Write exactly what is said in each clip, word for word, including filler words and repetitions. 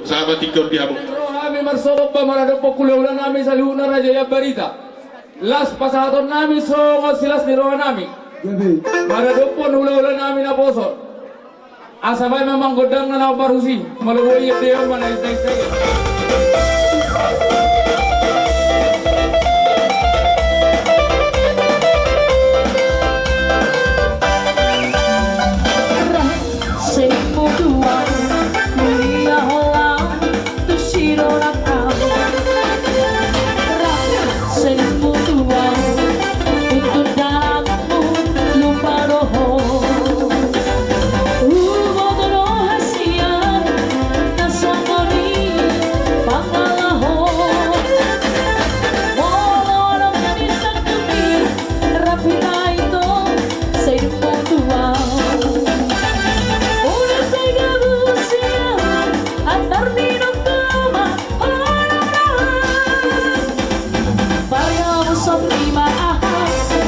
Sahabat, tingki on di hamu. Ro hami marsolop maradophon hulahula nami saluhutna Raja Ian Barita. Las pasahaton nami songon silas ni roha nami. Gabe. Maradophon hulahula nami naposo. Asa baen ma amang gondangna na parusi. Molo boi ia deon mana isai isai. Senimu tuau, mulia holan tu si dongan au. Senimu tuau, tuntun dalangmu lupa do ho. Huboto do hasian na songon i pangalaho. Molo adong na disangkupi, rap hita ito, senimu tuau. Unang sai gabu sian antar minum tu ama, hona raha. Pargabuson i ma aha,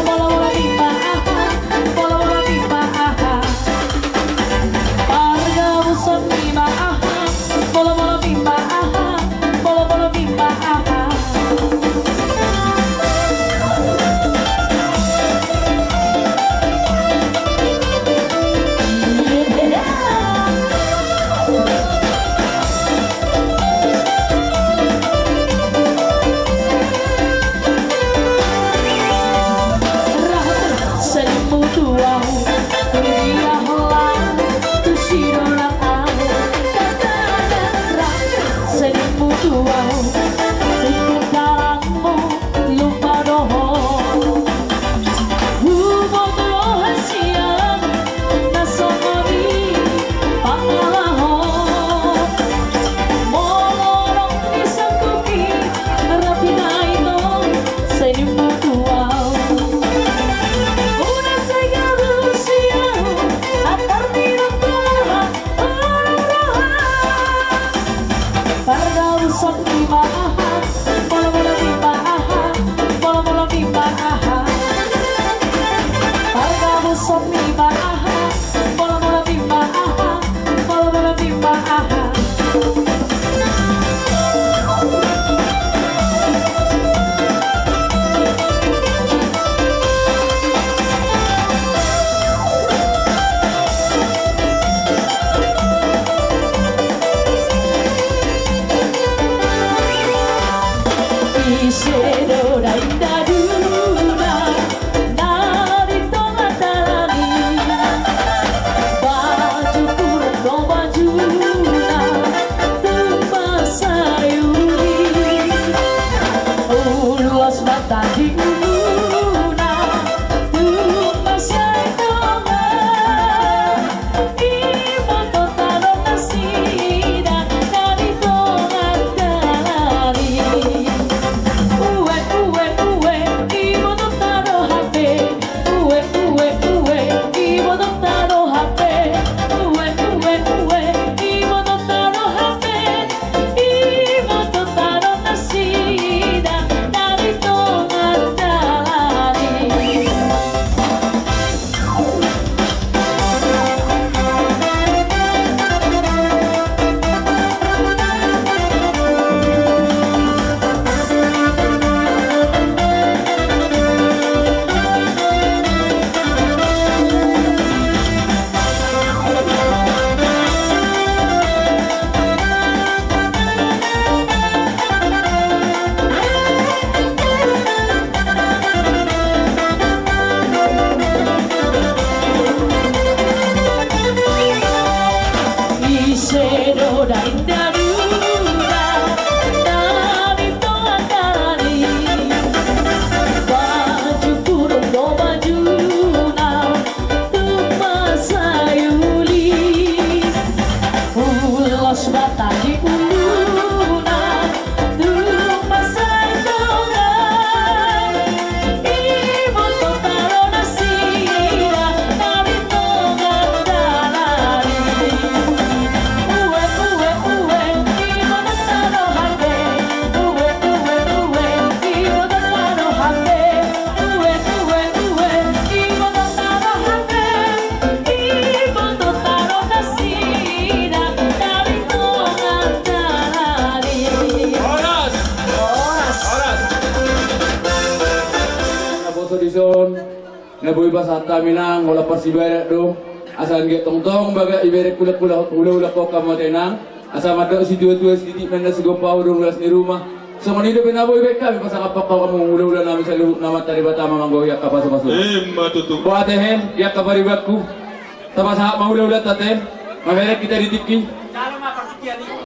molo molo i ma aha, molo molo i ma aha. Pargabuson i ma aha, molo molo i ma aha, molo molo i ma aha. Senimu tuau, mulia holan tu si dongan au. Senimu tuau, tuntun dalangmu lupa do ho. Huboto do hasian na songon i pangalaho. Molo adong disangkupi, rap hita ito, senimu tuau. Unang sai gabu sian antar minum tu ama, hona raha. Pargabuson i ma aha, molo molo i ma aha, molo molo i ma aha. Pargabuson i ma aha, molo molo i ma aha, molo molo i ma aha. Ise do daindauna na di tonga dalan i? Na boi pasahat hami nang, holan parsibahen do. Asa anggiat tongtong bagas ibereng hula-hula, hula-hula ho hamu ate nang. Asa mandok situatua sititi ma na sigompa, hudon las ni ruma. Songon i dope na boi baen hami pasangap hamu hula-hula nami saluhut, na mantari Debata ma manggohi angka pasupasu. Ima tutu. Boa ate he, di angka paribanku. Tapasahat ma hula-hula ta ate. Mamereng hita di tingki.